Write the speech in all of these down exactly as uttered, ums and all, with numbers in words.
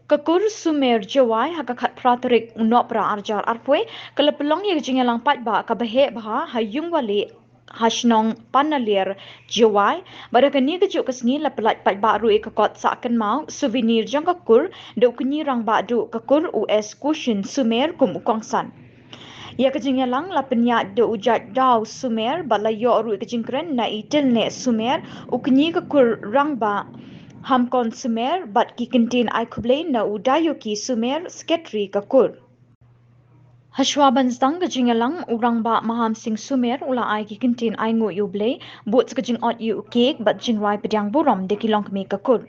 Ka kur Sumer Jowai ha ka khatphra tarik u Nohprah arhajar arphew ka la pynlong ïa ka jingïalang paidbah kaba heh bha ha Yungwali ha shnong Panaliar Jowai. Bad ha kane kajuh ka sngi la pyllait paidbah ruh ïa ka kot sah kynmaw souvenir jong ka kur da u kñi rangbah duh ka kur u S Kushin Sumer kum u kongsan. Ïa ka jingïalang la pynïaid da u jait daw Sumer bad la ïoh ruh ïa ka jingkren na i Tylneh Sumer, u kñi ka kur rangbah Hamkon Sumer bad ki kyntien ai khublei na u Dayoki Sumer, sekretari ka kur. Hashwa ban sdang ka jingïalang u rangbah Maham Singh Sumer u la ai ki kyntien ai nguh ïa u Blei, bud sa ka jingoit ïa u kek bad jingrwai pdiang burom da ki longkmie ka kur.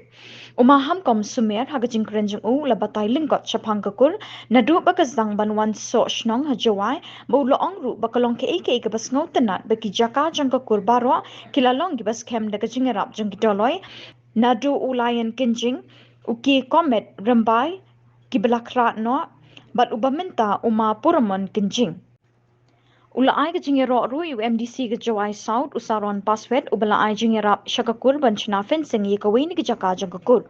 U Maham Kom Sumer ha ka jingkren jong u la batai lyngkot shaphang ka kur, naduh ba ka sdang ban wan soh shnong ha Jowai, ba u la ong ruh ba ka long kaei kaei kaba sngewtynnat ba ki jaka jong ka kur baroh ki la long kiba skhem da ka jingïarap jong ki dolloi, naduh u Lion Kynjing, u Ki Komet Rymbai, kiba la khrad noh, bad uba mynta u Ma Puramon Kynjing. U la ai ka jingïaroh ruh ïa u M D C ka Jowai South, u Saron Paswet, uba la ai jingïarap sha ka kur ban shna fencing ïa kawei na ki jaka jong ka kur.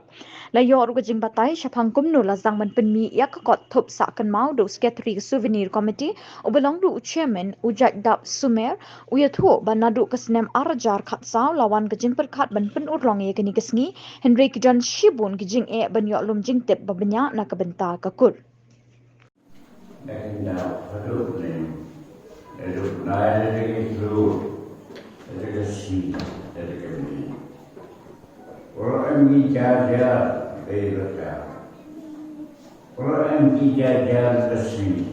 La ïoh ruh ka jingbatai shaphang kumno la sdang ban pynmih ïa ka kot thup sah kynmaw da u sekretari ka Souvenir Committee, uba long ruh u chairman, u Jait Dap Sumer, u ïathuh ba naduh ka snem arhajar khatsaw la wan ka jingpyrkhat ban pynurlong ïa kane ka sngi, hynrei ki don shibun ki jingeh ban ïoh lum jingtip ba bniah na ka bynta ka kur. Naduh nai, naduh nai, naduh ki khlur, naduh ka sngi, naduh ka mih. Baroh em ki jar jar, dei bata. Baroh em ki jar jar ka sngi.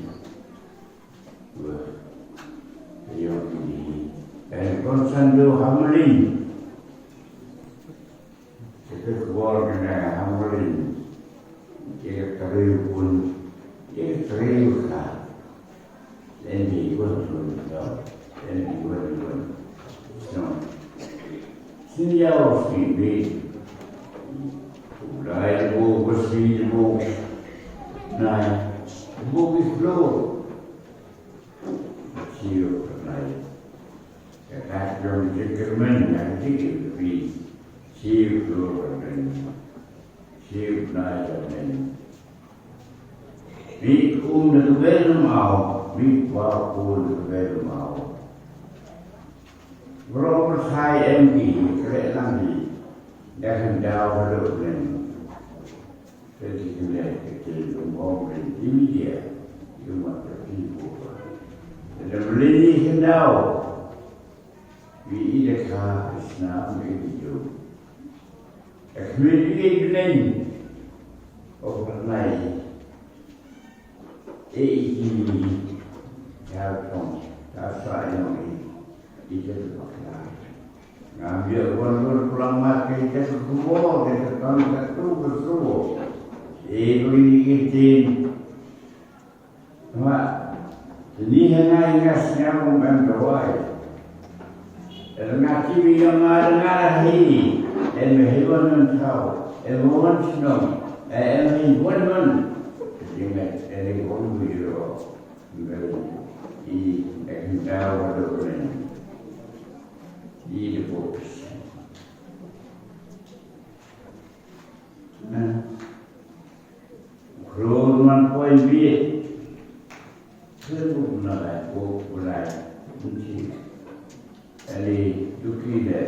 Wah, ka ïong ki dei. Dei kongsan du ha Mawlai. Kita keluar kena hamlin. Kita teriu pun, kita teriu ka. Lendi wan wan ka. Lendi wan wan. No. Sinjau si bi. Ulai bu besi bu. Nai. Bu bi floor. Siu pernai. Kata jom jingkyrmen yang jingkyrmen. Siu floor pernai. Siu pernai pernai. Bi kum na tu bel mau, bi wa kum na tu bel mau. Bro persai M P, kre lang di. Dah dah dah dah. Jadi kena kita ngomong di media, cuma tertipu. Jadi melini kendau. Wi i da ka isna me i ju. Ek me i bneng. O pernai. E i ki. Ya tong. Ta sa yang i. I ke tu bakla. Ngambil wan wan pulang mat ke i ke tu kubo. Ke tu tong ke tu ke tu. E ko i ke tin. Namar, ni hana ingas nyam um em dawai. Nga ki wi nga nga hi, em hi wan wan thaw, em wan shnong, em hi wan wan. Jinga, em wan wi ro. Ngal, i, em daw do ren. I de books. Nah. Khlur man poi bieit. Khlur man lai ko bulai. Nti. Ali duki le.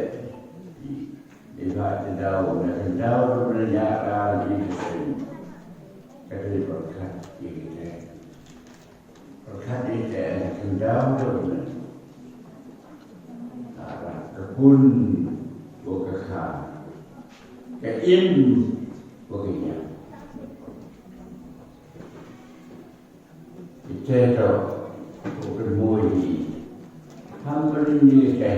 Iba te dau na te dau tu na ya ra di sen. Kata berkat di kita. Pyrkhat ïa ka, eh, ka daw da u nang. Ka pun bad ka kha. Ka im bad ka ïap. Ïa ka daw bad ka mui. Ham ka ring ïa ka.